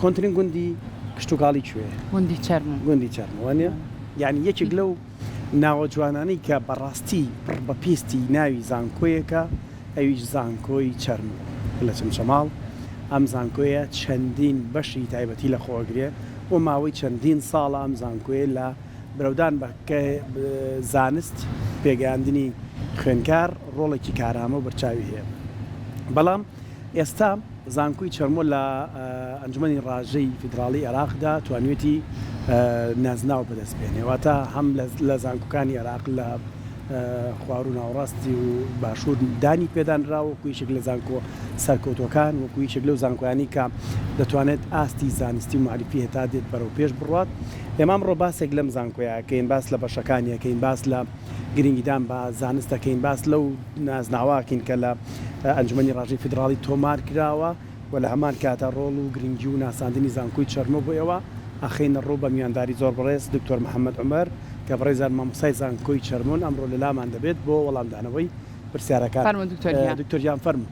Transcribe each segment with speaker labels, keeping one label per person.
Speaker 1: کۆنترین گوندی کشتوکاڵی کوێیە؟
Speaker 2: گوندی چەرموو.
Speaker 1: گوندی چەرموو وانیە؟ یانی یەکێک لەو ناوە جوانانەی کە بەڕاستی پڕ بە پێستی ناوی زانکۆیەکە ئەویش زانکۆی چەرموو لە چەمچەماڵ، ئەم زانکۆیە چەندین بەشی تایبەتی لە خۆ ئەگرێ و ماوەی چەندین ساڵە ئەم زانکۆیە لە برەودان بە زانست پێگەیاندنی خوێندکار ڕۆڵێکی کارامە و بەرچاوی هەیە بەڵام ئێستا زانکۆی چەرمۆ لە ئەنجومەنی ڕاژەی فیدراڵی عێراقدا توانیوێتی نازناو بەدەست بێنێ، واتە هەم لە زانکۆکانی عێراق لە خواروو ناوەڕاستی و باشوور دانی پێدانراوە وەکو یەکێک لە زانکۆ سەرکەوتووەکان، وەکو یەکێک لەو زانکۆیانەی کە دەتوانێت ئاستی زانستی و مەعریفی هەتا دێت بەرەو پێش بڕوات. ئێمە ئەمڕۆ باسێک لەم زانکۆیە ئەکەین، باس لە بەشەکانی ئەکەین، باس لە گرنگیدان بە زانست دەکەین، باس لەو نازناوە ئەکەین کە لە ئەنجومەنی ڕاژەی فیدراڵی تۆمار کراوە و لە هەمان کاتا ڕۆڵ و گرنگی و ناساندنی زانکۆی چەرمۆ بۆ ئێوە ئەخەینە ڕوو بە میوانداری زۆر بەڕێز دکتۆر محەمەد عومەر کە بەڕێزیان مامۆستای زانکۆی چەرمۆن ئەمڕۆ لە لامان دەبێت بۆ وەڵامدانەوەی پرسیارەکان.
Speaker 2: فەرموو دکتۆر گیان.
Speaker 1: دکتۆر گیان فەرموو.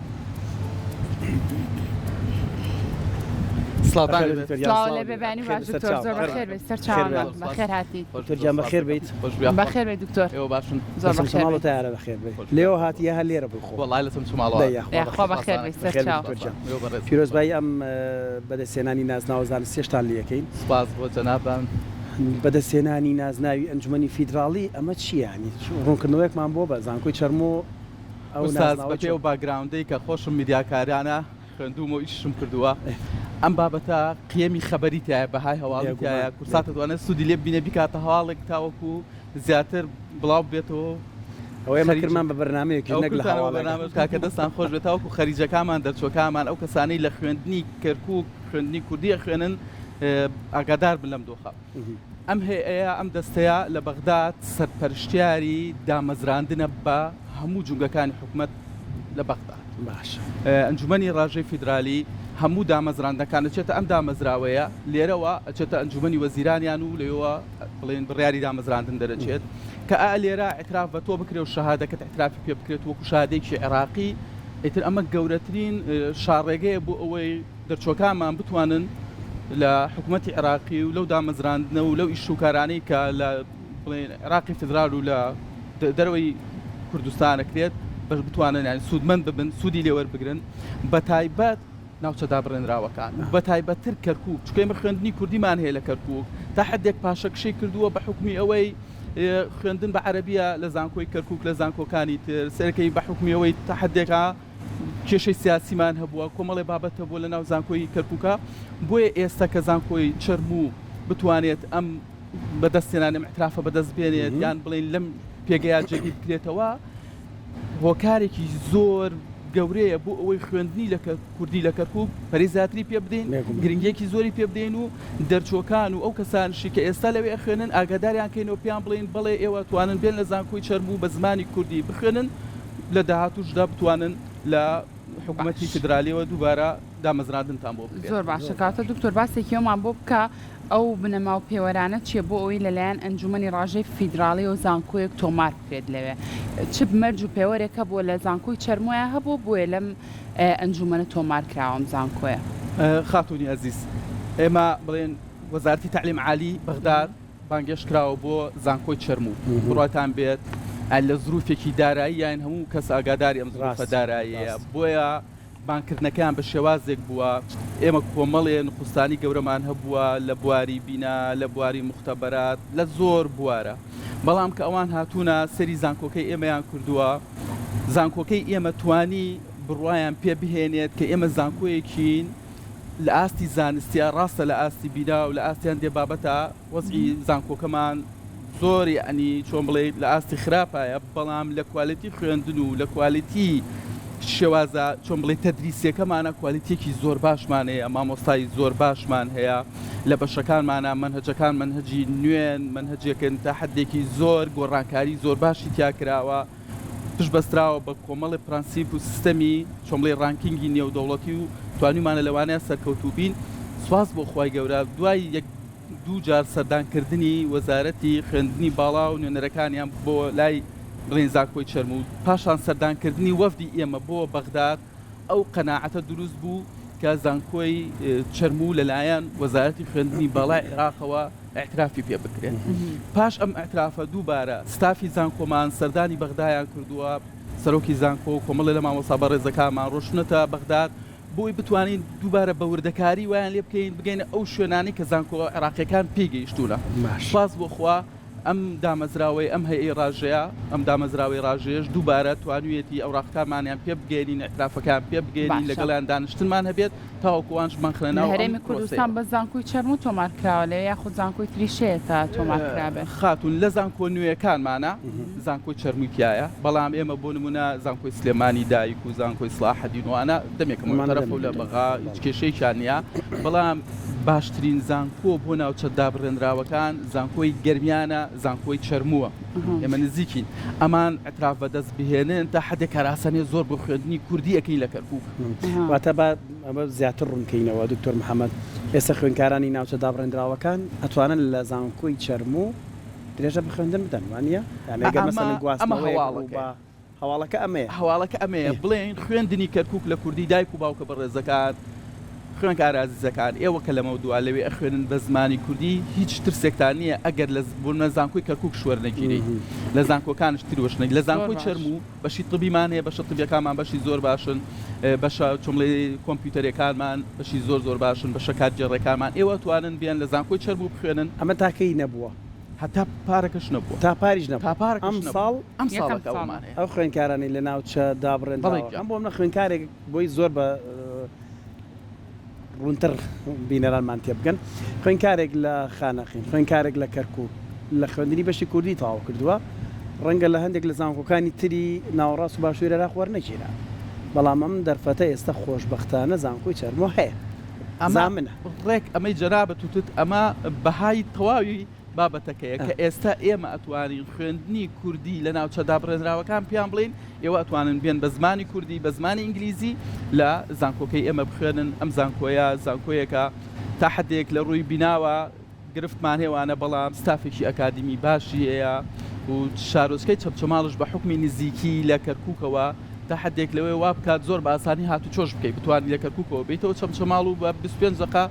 Speaker 3: سڵاوتان لێ بێت.
Speaker 2: سڵاو لێ بێ بەیانی باش دکتۆر زۆر بەخێر بێیت سەر چاوانمان بەخێر هاتیت.
Speaker 1: دکتۆر گیان بەخێر بێیت.
Speaker 2: بەخێر بێیت دکتۆر.
Speaker 3: ئێوە باشن؟
Speaker 2: زۆر بەخێر
Speaker 1: بێیت. تەیارە بەخێر بێیت. لێوە هاتی یا هەر لێرە بووی خۆ؟
Speaker 3: وەڵای لە چەمچەماڵەوە هاتم.
Speaker 2: یاخوا بەخێر بێیت سەر چاو.
Speaker 1: پیرۆزبایی ئەم بەدەستهێنانی نازناوە زانستیەشتان لێ ئەکەین.
Speaker 3: سوپاس بۆ جەنابتان.
Speaker 1: بەدەستهێنانی نازناوی ئەنجومەنی فیدراڵی ئەمە چییە؟ یانی ڕوونکردنەوەیەکمان بۆ بە زانکۆی چەرمۆ ئەو
Speaker 3: ئوستاز
Speaker 1: نازناوەی
Speaker 3: بەپێی
Speaker 1: چۆن؟
Speaker 3: ئەو background ەی کە خۆشم میدیاکارانە خوێندوومە و ئیشیشم کردووە ئەم بابەتە قیەمی خەبەری تیایە بەهای هەواڵی تیایە
Speaker 1: بێگومان
Speaker 3: کوردسات
Speaker 1: بێگومان.
Speaker 3: دەتوانێت سوودی لێ ببینێ بیکاتە هەواڵێک تاوەکو زیاتر بڵاو ببێتەوە و
Speaker 1: ئەوە ئێمە
Speaker 3: خەریکی
Speaker 1: کردمان بە بەرنامەیەکیش
Speaker 3: ئەوە
Speaker 1: نەک لە
Speaker 3: کردتانە بە
Speaker 1: هەواڵێکا.
Speaker 3: بەرنامەش کاکە دەستان خۆش بێت تاوەکو خەریجەکانمان دەرچووەکانمان ئەو کەسانەی لە خوێندنی کەرکووک خوێندنی کوردی ئەخوێنن ئاگادار بن لەم دۆخە. ئەم هەیئەیە، ئەم دەستەیە لە بەغداد سەرپەرشتیاری دامەزراندنە بە هەموو جومگەکانی حکومەت لە بەغداد.
Speaker 1: باشە.
Speaker 3: ئەنجومەنی ڕاژەی فیدرالی هەموو دامەزراندنەکان ئەچێتە ئەم دامەزراوەیە، لێرەوە ئەچێتە ئەنجومەنی وەزیرانیان و لەوێوە بڵێن بڕیاری دامەزراندن دەرەچێت کە ئا لێرە ئیعتراف بە تۆ بکرێ و شەهادەکەت ئیعترافی پێ بکرێت وەکو شەهادەیەکی عێراقی، ئیتر ئەمە گەورەترین شاڕێگەیە بۆ ئەوەی دەرچووەکانمان بتوانن لە حکوومەتی عێراقی و لەو دامەزراندنە و لەو ئیش و کارانەی کە لە بڵێن عێراقی فیدرال و لە دەرەوەی کوردستان ئەکرێت بەش بتوانن یانی سوودمەند ببن سوودی لێ وەربگرن بە تایبەت ناوچە دابڕێنراوەکان و بە تایبەتتر کەرکووک چونکە ئێمە خوێندنی کوردیمان هەیە لە کەرکووک تا حدێک پاشەکشەی کردووە بە حوکمی ئەوەی خوێندن بە عەرەبیە لە زانکۆی کەرکووک لە زانکۆکانی تر سەرەکەی بە حوکمی ئەوەی تا حدێکە کێشەی سیاسیمان هەبووە، کۆمەڵێ بابەت هەبووە لە ناو زانکۆی کەرکووکا، بۆیە ئێستا کە زانکۆی چەرموو بتوانێت ئەم بەدەستهێنانی ئەم ئیعترافە بەدەست بێنێت یان بڵێین لەم پێگەیە جێگیر بکرێتەوە، هۆکارێکی زۆر گەورەیە بۆ ئەوەی خوێندنی لە کوردی لە کەرکووک پەرەی زیاتری پێ بدەین، گرنگییەکی زۆری پێ بدەین و دەرچووەکان و ئەو کەسانەشی کە ئێستا لەوێ ئەخوێنن ئاگاداریان کەینەوە پێیان بڵێین بەڵێ ئێوە ئەتوانن بێن لە زانکۆی چەرموو بە زمانی کوردی بخوێنن، لە داهاتووشدا بتوانن لە حکومەتی فیدرالیەوە دووبارە دامەزراندنتان بۆ بکرێت.
Speaker 2: زۆر باشە کاکە دکتۆر باسێکی ئەومان بۆ بکە ئەو بنەما و پێوەرانە چیە بۆ ئەوەی لەلایەن ئەنجومەنی ڕاژەی فیدراڵیەوە زانکۆیەک تۆمار بکرێت لەوێ چ مەرج و پێوەرێک هەبووە لە زانکۆی چەرمۆیا هەبووە بۆیە لەم ئەنجومەنە تۆمار کراوە ئەم زانکۆیە؟
Speaker 3: خاتوونی ئەزیز ئێمە بڵێن وەزارەتی تەعلیم عالی بەغداد بانگێشت کراوە بۆ زانکۆی چەرموو بڕواتان بێت لە زروفێکی دارایی یان هەموو کەس ئاگاداری ئەم زروفە داراییە بۆیە بانگکردنەکەیان بە شێوازێک بووە ئێمە کۆمەڵێ نقوستانی گەورەمان هەبووە لە بواری بینا لە بواری موختەبەرات لە زۆر بوارە بەڵام کە ئەوان هاتوونە سەری زانکۆکەی ئێمەیان کردووە زانکۆکەی ئێمە توانی بڕوایان پێ بهێنێت کە ئێمە زانکۆیەکین لە ئاستی زانستیا ڕاستە لە ئاستی بینا و لە ئاستی هەندێ بابەتا وەزعی زانکۆکەمان زۆر یەعنی چۆن بڵێی لە ئاستی خراپایە بەڵام لە quality خوێندن و لە quality شێوازە چۆن بڵێی تەدریسیەکەمانە quality یەکی زۆر باشمان هەیە مامۆستای زۆر باشمان هەیە لە بەشەکانمانە مەنهەجەکان مەنهەجی نوێن مەنهەجێکن تا حدێکی زۆر گۆڕانکاری زۆر باشی تیا کراوە پشت بەستراوە بە کۆمەڵێ پرەنسیپ و سیستەمی چۆن بڵێی ranking ی نێودەوڵەتی و توانیومانە لەوانەیە سەرکەوتوو بین سوپاس بۆ خوای گەورە دوای یەک دوو جار سەردان کردنی وەزارەتی خوێندنی باڵا و نوێنەرەکانیان بۆ لای بڵێین زانکۆی چەرموو پاشان سەردان کردنی وەفدی ئێمە بۆ بەغداد ئەو قەناعەتە دروست بوو. کە زانکۆی چەرموو لەلایەن وەزارەتی خوێندنی باڵای عێراقەوە ئیعترافی پێ بکرێت. پاش ئەم ئیعترافە دووبارە ستافی زانکۆمان سەردانی بەغدایان کردووە، سەرۆکی زانکۆ و کۆمەڵێ لە مامۆستا بەڕێزەکانمان ڕۆشتونەتە بەغداد بۆی بتوانین دووبارە بە وردەکاری وایان لێ بکەین بگەینە ئەو شوێنانەی کە زانکۆ عێراقیەکان پێی گەیشتوونە. سوپاس بۆ خوا ئەم دامەزراوەی ئەم هەیئەی ڕاژەیە، ئەم دامەزراوەی ڕاژەیەش دووبارە توانیویەتی ئەوراقەکانمانیان پێ بگەیەنین، ئیعترافەکەیان پێ بگەیەنین،
Speaker 2: باشە.
Speaker 3: لەگەڵیان دانیشتنمان هەبێت تاوەکو ئەوانش بمانخەنە
Speaker 2: لە
Speaker 3: ناو ئەم
Speaker 2: هەرێمی کوردستان
Speaker 3: پرۆسەیەوە.
Speaker 2: بەس زانکۆی چەرموو تۆمار کراوە لەوێ یاخود زانکۆی تریش هەیە تا تۆمار کرابێ؟
Speaker 3: خاتوون لە زانکۆ نوێیەکانمانە زانکۆی چەرمووی تیایە، بەڵام ئێمە بۆ نموونە زانکۆی سلێمانی دایک و زانکۆی سڵاحەدین و ئەوانە دەمێکە موعتەرەفە و لە بەغا هیچ کێشەیەکیان نییە، بەڵام باشترین زانکۆ بۆ ناوچە دابڕێنراوەکان زانکۆی گەرمیانە، زانکۆی چەرمووە، ئێمە نزیکین ئەمان ئیعتراف بەدەست بهێنن تا حەدێک کارئاسانیە زۆر بۆ خوێندنی کوردی ئەکەین لە کەرکوک.
Speaker 1: واتە با ئەمە زیاتر ڕوونکەینەوە دکتۆر محەمەد، ئێستا خوێندکارانی ناوچە دابڕێندراوەکان ئەتوانن لە زانکۆی چەرموو درێژە بە خوێندن بدەن وانیە؟ یانی ئەگەر
Speaker 3: ئەمە
Speaker 1: مەسەلەن
Speaker 3: ئەمە
Speaker 1: گواستنەوەیەک ڕوو
Speaker 3: هەواڵەکەیە.
Speaker 1: بە هەواڵەکە ئەمەیە.
Speaker 3: هەواڵەکە ئەمەیە بڵێین خوێندنی کەرکوک لە کوردی دایک و باوکە بەڕێزەکان خوێندکارە ئازیزەکان ئێوە کە لەمەودوا لەوێ ئەخوێنن بە زمانی کوردی هیچ ترسێکتان نییە ئەگەر لە بۆ نمونە زانکۆی کەرکوک شوەرنەگیرێیت لە زانکۆکانش تر وەشنەگیرێیت لە
Speaker 2: زۆر
Speaker 3: زانکۆی
Speaker 2: باش.
Speaker 3: چەرموو بەشی طبیمان هەیە بەشە طبیەکانمان بەشی زۆر باشن بەشە چۆن بڵێی کۆمپیوتەرەکانمان بەشی زۆر زۆر باشن بەشە کارگێڕەکانمان ئێوە ئەتوانن بێن لە زانکۆی چەرموو بخوێنن.
Speaker 1: ئەمە تا کەی نەبووە؟
Speaker 3: هەتا پارەکەش نەبووە.
Speaker 1: تا پاریش نەبووە.
Speaker 3: تا پارەکەش
Speaker 1: ئەم
Speaker 3: نەبووە.
Speaker 1: ساڵ.
Speaker 3: ئەم
Speaker 2: یەکەم
Speaker 3: ساڵەکە
Speaker 2: ساڵە.
Speaker 3: ئەوەمان هەیە.
Speaker 1: ئەو خوێندکارانەی لە ناوچە
Speaker 3: بەڵێ
Speaker 1: دابڕێنراوەکان
Speaker 3: گیان.
Speaker 1: بۆ منە خوێندکارێک بۆی زۆر بە ڕوونتر بینەرانمان تێبگەن خوێندکارێک لە خانەقین خوێندکارێک لە کەرکوک لە خوێندنی بەشی کوردی تەواو کردووە ڕەنگە لە هەندێک لە زانکۆکانی تری ناوەڕاست و باشووری عێراق وەرنەگیرا بەڵام ئەم دەرفەتە ئێستا خۆشبەختانە زانکۆی چەرمۆ هەیە
Speaker 3: ئەمە
Speaker 1: زامنە.
Speaker 3: ڕێک ئەمەی جەنابت وتت ئەمە بەهای تەواوی بابەتەکەیە کە ئێستا ئێمە ئەتوانین خوێندنی کوردی لە ناوچە دابڕێنراوەکان پێیان بڵێین ئێوە ئەتوانن بێن بە زمانی کوردی بە زمانی ئینگلیزی لە زانکۆکەی ئێمە بخوێنن ئەم زانکۆیە زانکۆیەکە تا حدێک لە ڕووی بیناوە گرفتمان هەیە وانە بەڵام ستافێکی ئەکادیمی باشی هەیە و شارۆچکەی چەمچەماڵش بە حوکمی نزیکی لە کەرکووکەوە تا حدێک لەوێ وا بکات زۆر بە ئاسانی هاتوچۆش بکەی بتوانی لە کەرکووکەوە بێیتەوە چەمچەماڵ و بە 25 دەقە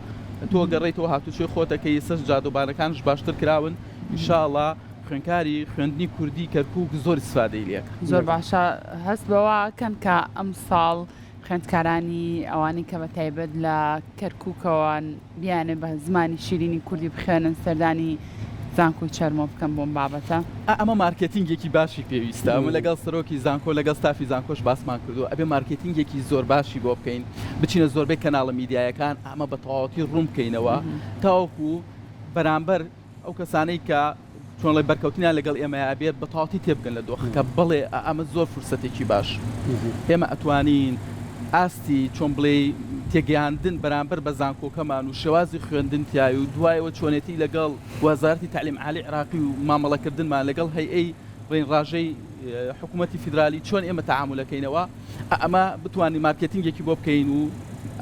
Speaker 3: تۆ گەڕێیتەوە هاتوچۆی خۆت ئەکەی ئێستاش جادەوبانەکانش باشتر کراون ان شاء اللە خوێندکاری خوێندنی کوردی کەرکوک زۆر ئیستفادەی لێ ئەکا.
Speaker 2: زۆر باشە هەست بەوە ئەکەن کە ئەمساڵ خوێندکارانی ئەوانەی کە بە تایبەت لە کەرکوکەوەن بیانەوێت بە زمانی شیرینی کوردی بخوێنن سەردانی زانکۆی چەرمۆ بکەن بۆم بابەتە؟
Speaker 3: ئا ئەمە مارکێتینگێکی باشی پێویستە من لەگەڵ سەرۆکی زانکۆ لەگەڵ ستافی زانکۆش باسمان کردووە ئەبێ مارکێتینگێکی زۆر باشی بۆ بکەین بچینە زۆربەی کەناڵە میدیایەکان ئەمە بە تەواوەتی ڕوون بکەینەوە تاوەکو بەرامبەر ئەو کەسانەی کە چۆن ڵێ بەرکەوتنیان لەگەڵ ئێمەیا بێت بە تەواوەتی تێبگەن لە دۆخەکە بەڵێ ئەمە زۆر فرسەتێکی باش ئێمە ئەتوانین ئاستی چۆن بڵێی تێگەیاندن بەرامبەر بە زانکۆکەمان و شێوازی خوێندن تیای و دوایەوە چۆنێتی لەگەڵ وەزارەتی تەعلیم عالی عێراقی و مامەڵەکردنمان لەگەڵ هەیئەی بڵێین ڕاژەی حکوومەتی فیدرالی چۆن ئێمە تەعامولەکەینەوە ئەمە بتوانین مارکێتینگێکی بۆ بکەین و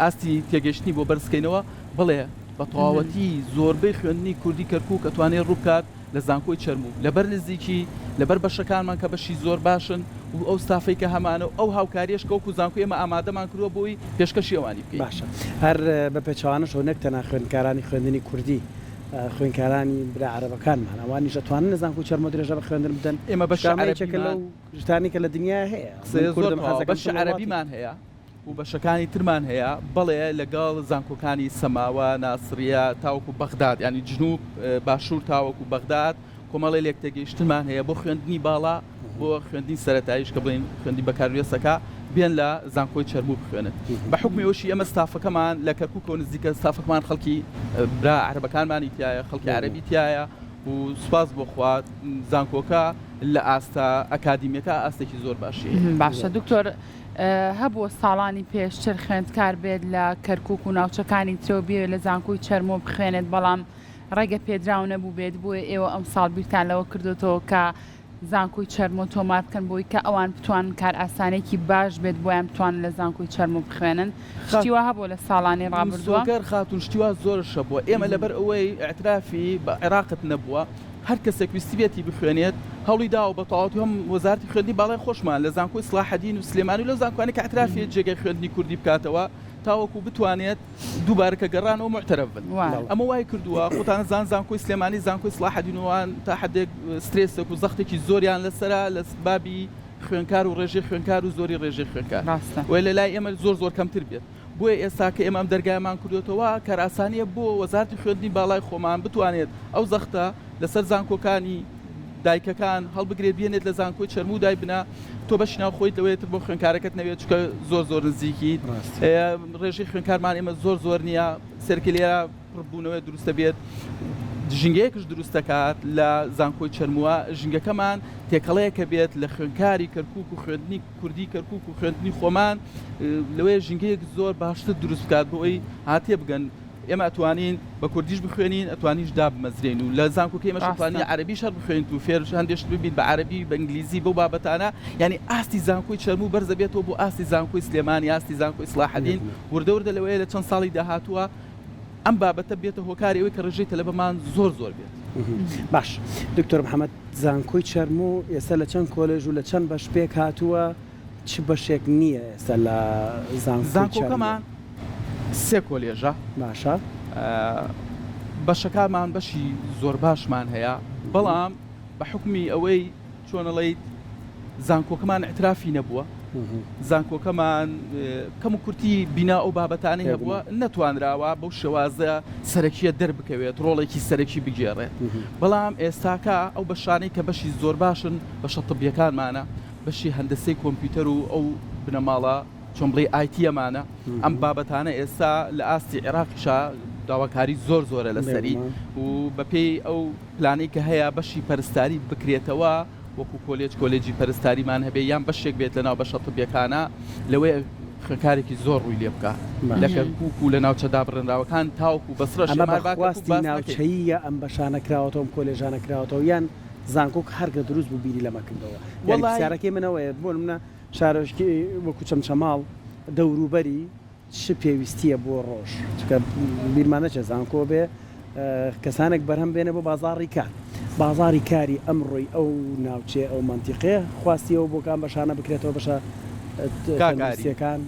Speaker 3: ئاستی تێگەیشتنی بۆ بەرز بکەینەوە بەڵێ بە تەواوەتی زۆربەی خوێندنی کوردی کەرکووک ئەتوانێ ڕووبکات لە زانکۆی چەرموو لەبەر نزیکی، لەبەر بەشەکانمان کە بەشی زۆر باشن و ئەو ستافەی کە هەمانە و ئەو هاوکارییەش کە وەکو زانکۆی ئێمە ئامادەمان کردووە بۆی پێشکەشی ئەوانی بکەین.
Speaker 1: باشە هەر بە پێچەوانەشەوە نەک تەنها خوێندکارانی خوێندنی کوردی، خوێندکارانی برا عەرەبەکانمان ئەوانیش ئەتوانن لە زانکۆی چەرمۆ درێژە بە خوێندن بدەن؟
Speaker 3: ئێمە بەشی
Speaker 1: چونکە ئەمە یەکێکە
Speaker 3: عەرەبیمان
Speaker 1: لەو شتانەی کە لە دنیایا هەیە. من
Speaker 3: قسەیە زۆر
Speaker 1: کوردم
Speaker 3: تەواوە
Speaker 1: حەزەکەم
Speaker 3: بەشی
Speaker 1: بچم لە وڵاتی
Speaker 3: عەرەبیمان هەیە و بەشەکانی ترمان هەیە بەڵێ لەگەڵ زانکۆکانی سەماوە، ناسریە تاوەکو بەغداد یانی جنوب باشوور تاوەکو بەغداد کۆمەڵێ لێکتێگەیشتنمان هەیە بۆ خوێندنی باڵا بۆ خوێندنی سەرەتاییش کە بڵێین خوێندنی بەکالوریەسەکە بێن لە زانکۆی چەرموو بخوێنن بە حوکمی ئەوەشی ئێمە ستافەکەمان لە کەرکوکەوە نزیکە ستافەکەمان خەڵکی برا عەرەبەکانمانی تیایە خەڵکی عەرەبی تیایە و سوپاس بۆ خوا زانکۆکە لە ئاستە ئەکادیمیەکە ئاستێکی زۆر باشی هەیە.
Speaker 2: باشە دکتۆر هەبووە ساڵانی پێشتر خوێندکار بێت لە کەرکوک و ناوچەکانی ترەوە بیەوێت لە زانکۆی چەرمۆ بخوێنێت بەڵام ڕێگە پێدراو نەبووبێت بۆیە ئێوە ئەمساڵ بیرتان لەوە کردۆتەوە کە زانکۆی چەرمۆ تۆمار بکەن بۆی کە ئەوان بتوانن کارئاسانێکی باش بێت بۆیان بتوانن لە زانکۆی چەرمۆ بخوێنن شتی وا هەبووە لە ساڵانی ڕابردووە؟
Speaker 3: مسۆگەر خاتوون شتی وا زۆرش هەبووە ئێمە لەبەر ئەوەی ئیعترافی بە عێراقت نەبووە هەر کەسێک ویستبێتی بخوێنێت هەوڵی داوە بە تەواوەتی هەم وەزارەتی خوێندنی باڵای خۆشمان لە زانکۆی سڵاحەدین و سلێمانی و لەو زانکۆانەی کە ئیعترافی جێگای خوێندنی کوردی بکاتەوە. تاوەکو بتوانێت دووبارە کە گەڕانەوە موعتەرەف بن. ئەمە وای کردووە خۆتان ئەزانن زانکۆی سلێمانی زانکۆی سڵاحەدین و ئەوان تا حەدێک سترێسێک و زەختێکی زۆریان لەسەرە لە بابی خوێنکار و ڕێژەی خوێنکار و زۆری ڕێژەی خوێنکار وە لە لای ئێمە زۆر زۆر کەمتر بێت. بۆیە ئێستا کە ئێمە ئەم دەرگایەمان کردۆتەوە کارئاسانییە بۆ وەزارەتی خوێندنی باڵای خۆمان بتوانێت ئەو زەختە لەسەر زانکۆکانی دایکەکان هەڵبگرێت بێنێت لە زانکۆی چەرموو دایبنا تۆ بەشی ناوخۆیت لەوەیە تر بۆ خوێنکارەکەت نەوێت چونکە زۆر زۆر نزیکیت ڕێژەی خوێنکارمان ئێمە زۆر زۆر نییە سەرکە لێرە پڕبوونەوەی دروستە بێت ژینگەیەکش دروست دەکات لە زانکۆی چەرمووە ژینگەکەمان تێکەڵەیەکە بێت لە خوێنکاری کەرکک و خوێندنی کوردی کەرکک و خوێندنی خۆمان لەوەیە ژینگەیەک زۆر باشتر دروست بکات بۆ ئەوەی هاتێ بگەن ئێمە ئەتوانین بە کوردیش بخوێنین ئەتوانیش دابمەزرێین و لە زانکۆکەی ئێمەش ئەتوانی عەرەبیش هەر بخوێنیت و فێر هەندێ شت ببیت بە عەرەبی بە ئینگلیزی بەو بابەتانە یانی ئاستی زانکۆی چەرموو بەرز دەبێتەوە بۆ ئاستی زانکۆی سلێمانی ئاستی زانکۆی سڵاحەدین وردە وردە لەوەیە لە چەند ساڵی داهاتووە ئەم بابەتە بێتە هۆکاری ئەوەی کە ڕێژەی تەلەبەمان زۆر زۆر بێت.
Speaker 1: باش دکتۆر محەمەد زانکۆی چەرموو ئێستا لە چەند کۆلێژ و لە چەند بەش پێک هاتووە؟ چ بەشێک نییە ئێستا لە زانکۆی چەرموو؟
Speaker 3: زانکۆکەمان سێ کۆلێژە.
Speaker 1: باشە.
Speaker 3: بەشەکانمان بەشی زۆر باشمان هەیە بەڵام بە حوکمی ئەوەی چۆن ئەڵێیت زانکۆکەمان ئیعترافی نەبووە زانکۆکەمان کەم و کورتی بینا ئەو بابەتانەی هەبووە نەتوانراوە بەو شێوازە سەرەکیە دەربکەوێت ڕۆڵێکی سەرەکی بگێڕێت بەڵام ئێستاکە ئەو بەشانەی کە بەشی زۆر باشن بەشە طبیەکانمانە بەشی هەندەسەی کۆمپیوتەر و ئەو بنەماڵە چۆن بڵێی ئایتیەمانە ئەم بابەتانە ئێستا لە ئاستی عێراقیشا داواکاری زۆر زۆرە لەسەری و بەپێی ئەو پلانەی کە هەیە بەشی پەرستاری بکرێتەوە وەکو کۆلێج کۆلێجی پەرستاریمان هەبێ یان بەشێک بێت لەناو بەشە طبیەکانا لەوەیە خوێندکارێکی زۆر ڕووی لێ بکا لە کەرکوک و لە ناوچە دابڕێنراوەکان تاوەکو بەسرەش
Speaker 1: ئەمە بە خواستی ناوچەییە ئەم بەشانە کراوەتەوە ئەم کۆلێژانە کراوەتەوە یان زانکۆک هەر کە دروست بوو بیری لەمە کردەوە یانی پرسیارەکەی من ئەوەیە بۆ نمونە شارۆچکەی وەکو چەمچەماڵ دەوروبەری چ پێویستییە بۆ ڕۆژ؟ چونکە بیرمان نەچێت زانکۆ بێ کەسانێک بەرهەم بێنێ بۆ بازاڕی کار. بازاڕی کاری ئەمڕۆی ئەو ناوچەیە، ئەو مەنتیقەیە خواستی ئەوە بۆ کە ئەم بەشانە بکرێتەوە بەشە
Speaker 3: کاک ئاری،
Speaker 1: تەندروستییەکان.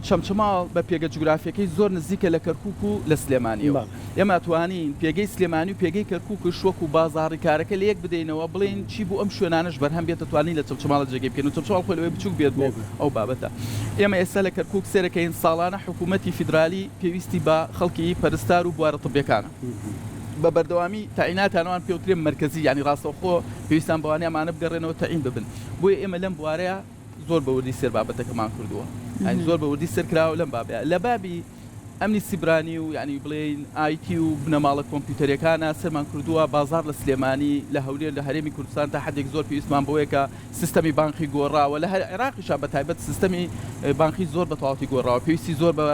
Speaker 3: چەمچەماڵ بە پێگە جوگرافییەکەی زۆر نزیکە لە کەرکووک و لە سلێمانییەوە. ئێمە ئەتوانین پێگەی سلێمانی و پێگەی کەرکوکش وەکو بازاڕی کارەکە لەیەک بدەینەوە بڵێین چی بۆ ئەم شوێنانەش بەرهەم بێت ئەتوانین لە چەمچەماڵە جێگەی بکەین و چەمچەماڵ خۆی لەوەی بچوک بێت بۆ ئەو بابەتە ئێمە ئێستا لە کەرکوک سێرەکەین ساڵانە حکومەتی فیدرالی پێویستی بە خەڵکی پەرستار و بوارە طبیەکانە بە بەردەوامی تەعیناتیان ئەوان پێوترێ مەرکەزی یانی ڕاستەوخۆ پێویستان بەوانەیە ئەمانە بگەڕێنەوە تەعین ببن بۆیە ئێمە لەم بوارەیە زۆر بە وردی سێر بابەتەکەمان کردووە یانی زۆر بە وردی سێر کراوە لەم بابەیە لە بابی ئەمنی سیبرانی و یانی بڵێین ئایتی و بنەماڵە کۆمپیوتەریەکانە سەرمان کردووە بازاڕ لە سلێمانی لە هەولێر لە هەرێمی کوردستان تا حەدێک زۆر پێویستمان بەوەیە کە سیستەمی بانقی گۆڕاوە لە عێراقیشا بە تایبەت سیستەمی بانقی زۆر بە تەواوەتی گۆڕاوە پێویستی زۆر بە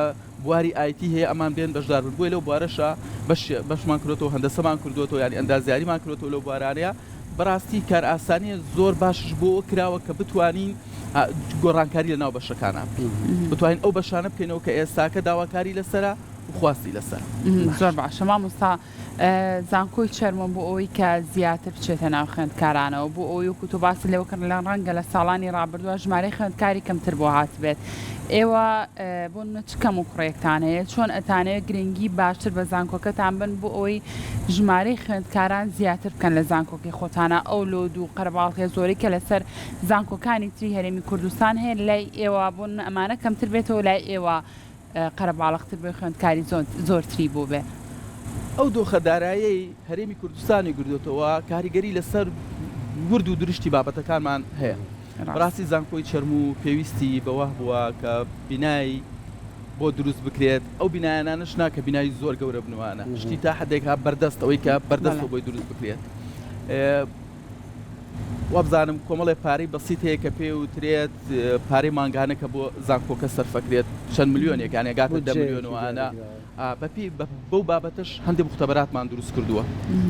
Speaker 3: بواری ئایتی هەیە ئەمان بێن بەشدار بن بۆیە لەو بوارەشا بەش بەشمان کردۆتەوە هەندەسەمان کردۆتەوە یانی ئەندازیاریمان کردۆتەوە لەو بوارانەیە بەڕاستی کارئاسانیە زۆر باشش بۆ ئەوە کراوە کە بتوانین گۆڕانکاری لە ناو بەشەکانا بکەین بتوانین ئەو بەشانە بکەینەوە کە ئێستاکە داواکاری لەسەرە و خواستی لەسەرە.
Speaker 2: زۆر باشە مامۆستا زانکۆی چەرمۆ بۆ ئەوەی کە زیاتر بچێتە ناو خوێندکارانەوە بۆ ئەوەی وەکو تۆ باست لێوە کرد لە ڕەنگە لە ساڵانی ڕابردووە ژمارەی خوێندکاری کەمتر بۆ هاتبێت ئێوە بۆ نمونە چ کەم و کوڕێکتان هەیە چۆن ئەتانەوێت گرنگی باشتر بە زانکۆکەتان بن بۆ ئەوەی ژمارەی خوێندکاران زیاتر بکەن لە زانکۆکەی خۆتانا ئەو لۆد و قەرەباڵغیە زۆرەی کە لەسەر زانکۆکانی تری هەرێمی کوردستان هەیە لای ئێوە بۆ نمونە ئەمانە کەمتر بێتەوە لای ئێوە قەرەباڵغتر بێ خوێندکاری زۆرتری بۆ بێ.
Speaker 3: ئەو دۆخە دارایەی هەرێمی کوردستانی گردۆتەوە کاریگەری لەسەر ورد و درشتی بابەتەکانمان هەیە. بەڕاستی زانکۆی چەرموو پێویستی بەوە هەبووە کە بینای بۆ دروست بکرێت، ئەو بینایانانەش نا کە بینای زۆر گەورە بن وانە شتی تا حدێک ها بەردەست ئەوەی کە بەردەستەوە بۆی دروست بکرێت. وابزانم کۆمەڵێ پارەی بەسیت هەیە کە پێ وترێت پارەی مانگانە کە بۆ زانکۆکە سەرفەکرێت چەند ملیۆنێک یان ئەگاتە دە ملیۆن وانە بەپی بەو بابەتەش هەندێک مختبەراتمان دروست کردووە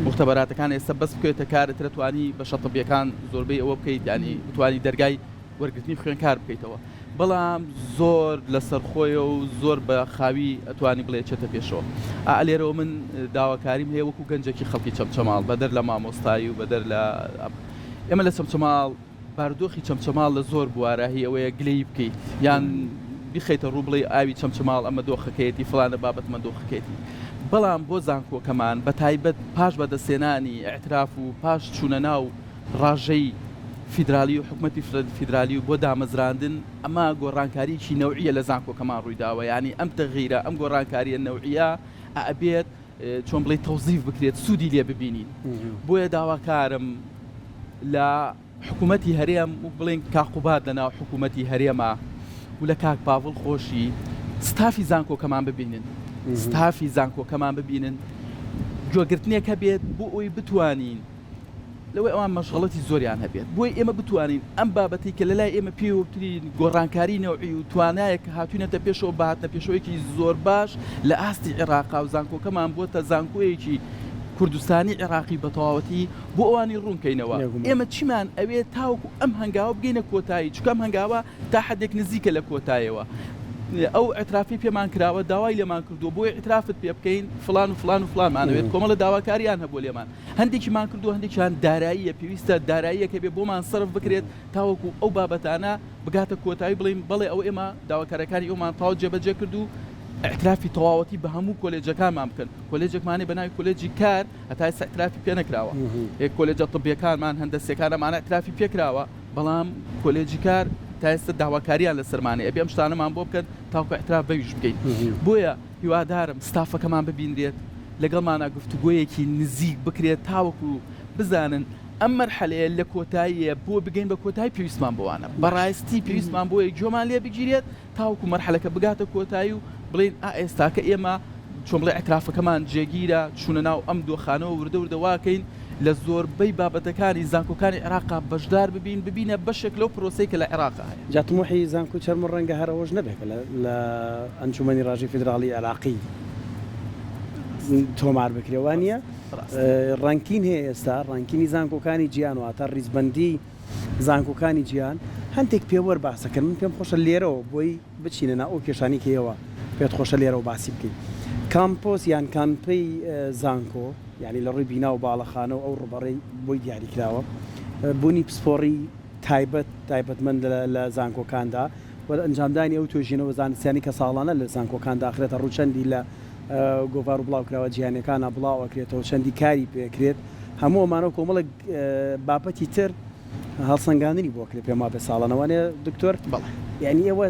Speaker 3: مختبەراتەکان ئێستا بەس بکەوێتە کارت ترەتوانی بەشە طبیەکان زۆربەی ئەوە بکەیت ینی بتوانی دەرگای وەرگرتنی خوێنکار بکەیتەوە بەڵام زۆر لەسەر خۆیە و زۆر بە خاوی ئەتوانی بڵێ چێتە پێشەوە. ئا لێرەوە من داواکاریم هەیە وەکو گەنجێکی خەڵکی چەمچەماڵ بەدەر لە مامۆستایی و بەدەر لە ئێمە لە چەمچەماڵ بارودۆخی چەمچەماڵ لە زۆر بوارە هی ئەوەیە گلەیی بکەیت یان. بیخەیتە ڕوو بڵێی ئاوی چەمچەماڵ ئەمە دۆخەکەیەتی فڵانە بابەت ئەمە دۆخەکەیەتی بەڵام بۆ زانکۆکەمان بە تایبەت پاش بەدەستهێنانی ئیعتراف و پاش چوونە ناو ڕاژەی فیدرالی و حکومەتی فیدرالی و بۆ دامەزراندن ئەمە گۆڕانکاریەکی نەوعیە لە زانکۆکەمان ڕوویداوە یانی ئەم تەغیرە ئەم گۆڕانکاریە نەوعیە ئەبێت چۆن بڵێی تەوزیف بکرێت سوودی لێ ببینین بۆیە داواکارم لە حکوومەتی هەرێم وەک بڵێن کاک قوباد لە ناو حکوومەتی هەرێمە و لە کاک پاڤڵ خۆشی ستافی زانکۆکەمان ببینن ستافی زانکۆکەمان ببینن گوێگرتنێک هەبێت بۆ ئەوی بتوانین لەوەی ئەوان مەشغەڵەتی زۆریان هەبێت بۆی ئێمە بتوانین ئەم بابەتەی کە لەلای ئێمە پێوترین گۆڕانکاری نەوعی و توانایەک کە هاتوینەتە پێشەوە بە هاتنە پێشەوەیەکی زۆر باش لە ئاستی عێراقا و زانکۆکەمان بووەتە زانکۆیەکی کوردستانی عێراقی بە تەواوەتی بۆ ئەوانی ڕوون کەینەوە ئێمە چیمان ئەوێت تاوەکو ئەم هەنگاوە بگەینە کۆتایی چونکە ئەم هەنگاوە تا حدێک نزیکە لە کۆتایەوە ئەو ئیعترافەی پێمان کراوە داوای لێمان کردووە بۆیە ئیعترافت پێ بکەین فڵان و فڵان و فڵانمان ئەوێت کۆمەڵە داواکاریان هەبوو لێمان هەندێکیمان کردووە هەندێکیان داراییە پێویستە داراییەک هەبێت بۆمان سەرف بکرێت تاوەکو ئەو بابەتانە بگاتە کۆتایی بڵێین بەڵێ ئەوە ئێمە داواکاریەکانی ئێوەمان تەواو جێبەجێ کرد و ئیعترافی تەواوەتی بە هەموو کۆلێجەکانمان بکەن کۆلێجێکمان هەیە بە ناوی کۆلێجی کار هەتا ئێستا ئیعترافی پێ نەکراوە کۆلێجە طبیەکانمان هەندەسیەکان ئەمانە ئیعترافی پێ کراوە بەڵام کۆلێجی کار تا ئێستا داواکاریان لەسەرمان هەیە ئەبێ ئەم شتانەمان بۆ بکەن تاوەکو ئیعتراف بەویش بکەین بۆیە هیوادارم ستافەکەمان ببینرێت، لەگەڵمانا گفتوگۆیەکی نزیک بکرێت تاوەکو بزانن ئەم مەرحەلەیە لە کۆتاییە بۆ بگەین بە کۆتایی پێویستمان بەوانە بەڕاستی پێویستمان بۆیە گوێمان لێ بگیرێت تاوەکو مەرحەلەکە بگاتە کۆتایی و بڵێین ئا ئێستاکە ئێمە چۆن بڵێ ئیعترافەکەمان جێگیرە چوونە ناو ئەم دۆخانەوە وردە وردە واکەین لە زۆربەی بابەتەکانی زانکۆکانی عێراقا بەشدار ببین ببینە بەشێک لەو پرۆسەی کە لە عێراقا هەیە.
Speaker 1: جا تموحی زانکۆی چەرموو ڕەنگە هەر ئەوەش نەبێت کە لە ئەنجومەنی ڕاژەی فیدراڵی عێراقی تۆمار بکرێت وا نییە؟ ranking هەیە ئێستا ranking ی زانکۆکانی جیهان واتە ڕیزبەندی زانکۆکانی جیهان هەندێک پێوەر باسەکەن من پێم خۆشە لێرەوە بۆی بچینە ناو ئەو کێشانەی کە ئێوە پێت خۆشە لێرەوە باسی بکەین کامپۆس یان کامپەی زانکۆ یانی لە ڕووی بینا و باڵەخانە و ئەو ڕووبەڕەی بۆی دیاریکراوە، بوونی پسپۆڕی تایبەت تایبەتمەند لە زانکۆکاندا و ئەنجامدانی ئەو توێژینەوە زانستیانەی کە ساڵانە لە زانکۆکاندا ئەخرێتە ڕوو چەندی لە گۆڤار و بڵاوکراوە جیهانیەکانا بڵاو ئەکرێتەوە چەندی کاری پێکرێت هەموو ئەمانە و کۆمەڵێک بابەتی تر هەڵسەنگاندنی بۆ کرێت پێم وابێت ساڵانە وانە دکتۆر؟
Speaker 3: بەڵێ.
Speaker 1: یانی ئێوە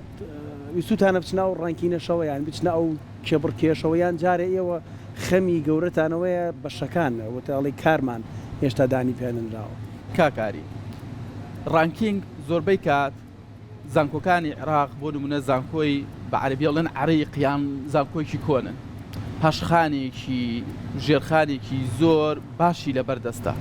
Speaker 1: ویستوتانە بچنە ئەو ranking ەشەوە یان بچنە ئەو کێبڕکێشەوە یان جارێ ئێوە خەمی گەورەتان ئەوەیە بەشەکان وتە ئەڵێی کارمان هێشتا دانی پیا نەنراوە.
Speaker 3: کاک ئاری، ranking زۆربەی کات زانکۆکانی عێراق بۆ نمونە زانکۆی بە عەرەبی ئەڵێن عەریق یان زانکۆیەکی کۆنن پاشخانێکی ژێرخانێکی زۆر باشی لەبەر دەستە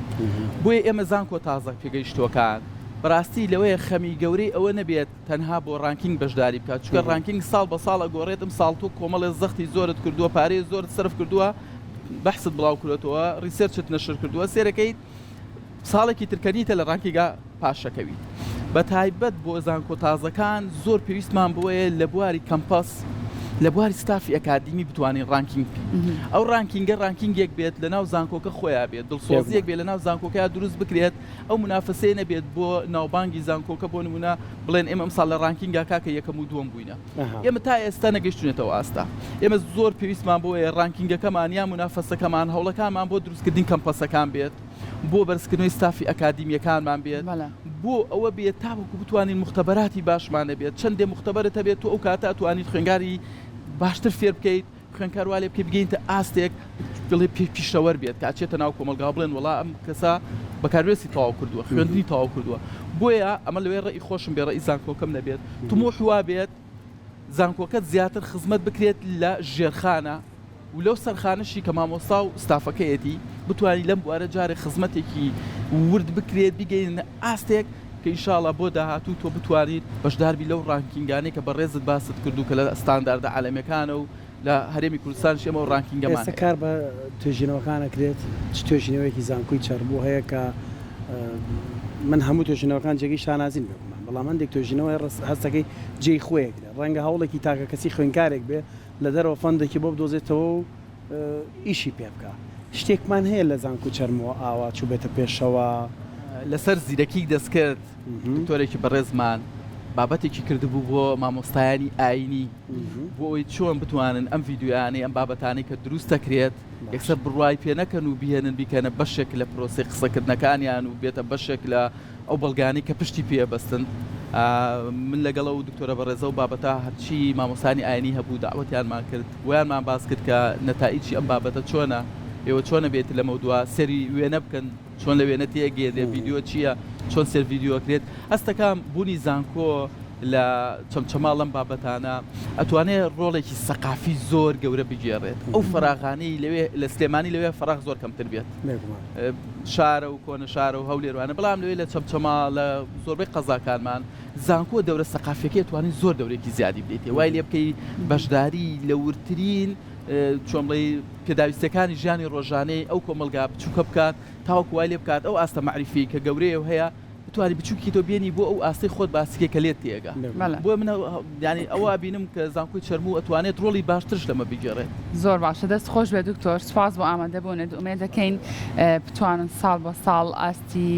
Speaker 3: بۆیە ئێمە زانکۆ تازە پێگەیشتووەکان بەڕاستی لەوەیە خەمی گەورەی ئەوە نەبێت تەنها بۆ ranking بەشداری بکات چونکە ranking ساڵ بە ساڵ ئەگۆڕێت ئەم ساڵ تۆ کۆمەڵێ زەختی زۆرت کردووە پارەی زۆرت سەرف کردووە بەحست بڵاو کردووەتەوە research ت نەشر کردووە سێرەکەیت ساڵێکی تر کە نیتە لە ranking ا پاشەکەویت بە تایبەت بۆ زانکۆ تازەکان زۆر پێویستمان بۆیە لە بواری campus لە بواری ستافی ئەکادیمی بتوانین ranking بکەین ئەو ranking ە ranking ێک بێت لە ناو زانکۆکە خۆیان بێت دڵسۆزیەک بێت لە ناو زانکۆکە دروست بکرێت ئەو مونافەسەیە نەبێت بۆ ناوبانگی زانکۆکە بۆ نمونە بڵێن ئێمە ئەمساڵ لە ranking ا کاکە یەکەم و دووەم بووینە ئێمە تا ئێستا نەگەیشتوینەتەوە ئاستە ئێمە زۆر پێویستمان بۆیە ranking ەکەمان یا مونافەسەکەمان هەوڵەکانمان بۆ دروستکردنی campus ەکان بێت بۆ بەرزکردنەوەی ستافی ئەکادیمیەکانمان بێت بۆ ئەوە بێت تاوەکو بتوانین موختەبەراتی باشمان هەبێت چەندێ موختەبەرت هەبێت تۆ ئەو کاتە ئەتوانیت خوێنگاری باشتر فێر بکەیت خوێندکار وا لێ بکەی بگەینتە ئاستێک بڵێ پیشەوەر بێت کە ئەچێتە ناو کۆمەڵگا بڵێن وەڵا ئەم کەسە بەکالۆریۆسی تەواو کردووە خوێندنی تەواو کردووە بۆیە ئەمە لەوێ ڕێی خۆشم بێ ڕێی زانکۆکەم نەبێت تموح وا بێت زانکۆکەت زیاتر خزمەت بکرێت لە ژێرخانە و لەو سەرخانەشی کە مامۆستا و ستافەکەیەتی بتوانانی لەم بوارە جارێک خزمەتێکی ورد بکرێت بیگەینە ئاستێک کە ئیشاڵا بۆ داهاتوو تۆ بتوانیت بەشداربی لەو ranking انەی کە بەڕێزت باست کرد و کە لە ستانداردە عالەمیەکانە و لە هەرێمی کوردستانیش ئێمە ئەو ranking ەمان
Speaker 1: ئێستا
Speaker 3: هەیە.
Speaker 1: کار بە توێژینەوەکان ئەکرێت؟ چ توێژینەوەیەکی زانکۆی چەرموو هەیە کە من هەموو توێژینەوەکان جێگەی شانازین بێگومان بەڵام هەندێک توێژینەوە هەیە هەستەکەی جێی خۆی ئەگرێت ڕەنگە هەوڵێکی تاکەکەسی خوێندکارێک بێ لە دەرەوە fund ێکی بۆ بدۆزێتەوە و ئیشی پێ بکا. شتێکمان هەیە لە زانکۆی چەرمووە ئاوا چووبێتە پێشەوە؟
Speaker 3: لەسەر زیرەکیی دەستکرد دکتۆرێکی بەڕێزمان. بابەتێکی کردبوو بۆ مامۆستایانی ئاینی بۆ ئەوەی چۆن بتوانن ئەم ڤیدیۆیانەی ئەم بابەتانەی کە دروست دەکرێت یەکسەر بڕوای پێ نەکەن و بهێنن بیکەنە بەشێک لە پرۆسەی قسەکردنەکانیان و بێتە بەشێک لە ئەو بەڵگانەی کە پشتی پێ ئەبەستن. من لەگەڵ ئەو دکتۆرە بەڕێزە و بابەتە هەرچی مامۆستانی ئاینی هەبوو دەعوەتیانمان کرد بۆیانمان باس کرد کە نەتائیجی ئەم بابەتە چۆنە ئێوە چۆنە بێت لەمەودوا سەیری وێنە بکەن چۆن لە وێنە تێئەگەیەنرێت ڤیدیۆ چییە چۆن سێر ڤیدیۆ ئەکرێت هەستەکەم بوونی زانکۆ لە چەمچەماڵ لەم بابەتانە ئەتوانێ ڕۆڵێکی سەقافی زۆر گەورە بگێڕێت ئەو فەراغانەی لەوێ لە سلێمانی لەوێ فەراغ زۆر کەمتر بێت شارە و کۆنە شارە و هەولێروانە بەڵام لەوێ لە چەمچەماڵ لە زۆربەی قەزاکانمان زانکۆ دەورە سەقافیەکەی ئەتوانێت زۆر دەورێکی زیادی بدەیتێ وای لێ بکەی بەشداری لە وردترین چۆن بڵێی پێداویستیەکانی ژیانی ڕۆژانەی ئەو کۆمەڵگا بچوکە بکات تاوەکو وای لێ بکات ئەو ئاستە مەعریفیەی کە گەورەیە و هەیە بتوانی بچوکی تۆ بێنی بۆ ئەو ئاستەی خۆت باسی کەی کە لێت تێگا بۆیە من یانی ئەوە ئەبینم کە زانکۆی چەرموو ئەتوانێت ڕۆڵی باشترش لەمە بگێڕێت.
Speaker 2: زۆر باشە دەست خۆش بێت دکتۆر سوپاس بۆ ئامادە بوونت ئومێد دەکەین بتوانن ساڵ بە ساڵ ئاستی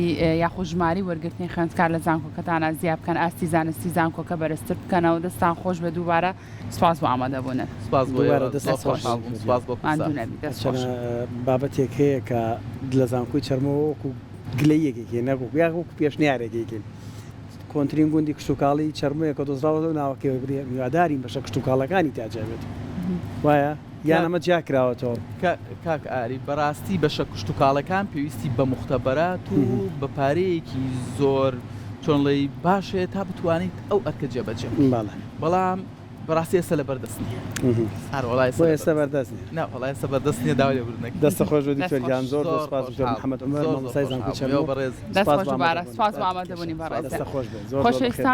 Speaker 2: یاخود ژمارەی وەرگرتنی خوێندکار لە زانکۆکەتانا زیا بکەن ئاستی زانستی زانکۆکە بەرزتر بکەنەوە دەستان خۆش بێت دووبارە سپاس بۆ ئامادەبوونت.
Speaker 3: سپاس بۆ
Speaker 1: دووبارە
Speaker 3: ئێوە
Speaker 1: دەستت
Speaker 3: زۆر
Speaker 1: خۆش
Speaker 3: خۆشحاڵ بووم سپاس بۆ
Speaker 2: ماندوو
Speaker 3: پرسە.
Speaker 2: نەبی دەست خۆش.
Speaker 1: چەند بابەتێک هەیە کە لە زانکۆی چەرمۆوە وەکو گلەییەک ئەیکەین نەک وەکو یان وەکو پێشنیارێک ئەیکەین کۆنترین گوندی کشتوکاڵی چەرمۆیە کە دۆزراوەتەوە ناوەکەی وەرگری هیوادارین بەشە کشتوکاڵەکانی تیا جیا بێت وایە یان
Speaker 3: کاک
Speaker 1: ئەمە جیا کراوەتەوە؟
Speaker 3: کاک ئاری بەڕاستی بەشە کشتوکاڵەکان پێویستی بە موختەبەرات و بە پارەیەکی زۆر چۆن ڵێی باش هەیە تا بتوانیت ئەو ئەرکە جێبەجێ بکەیت
Speaker 1: بەڵێ.
Speaker 3: بەڵام بەڕاستی ئێستا لەبەر دەست نییە. ئارە وەڵا
Speaker 1: بۆ
Speaker 3: ئێستا لەبەر
Speaker 1: ئێستا
Speaker 3: دەست
Speaker 1: بەردەست نییە.
Speaker 3: نا وەڵا ئێستا بەردەست نییە داوای لێبوردن ئەکەین.
Speaker 1: دەستت خۆش بێت
Speaker 2: دەست
Speaker 1: دکتۆر
Speaker 2: خۆش.
Speaker 1: گیان زۆر زۆر
Speaker 3: زۆر
Speaker 1: سوپاس دکتۆر
Speaker 3: خۆشحاڵ
Speaker 1: محمد عومەر
Speaker 3: زۆر زۆر
Speaker 1: مامۆستای زانکۆی
Speaker 3: خۆشحاڵ بووم. ئێوە
Speaker 1: چەرموو
Speaker 3: بەڕێز
Speaker 2: دەست
Speaker 1: سوپاس
Speaker 2: خۆش
Speaker 1: بۆ
Speaker 2: دووبارە
Speaker 1: ئامادەبوونت.
Speaker 2: سوپاس بۆ ئامادەبوونی بەڕێزت.
Speaker 1: دەستت خۆش بێت زۆر زۆر بەخێر
Speaker 2: خۆشەویستان.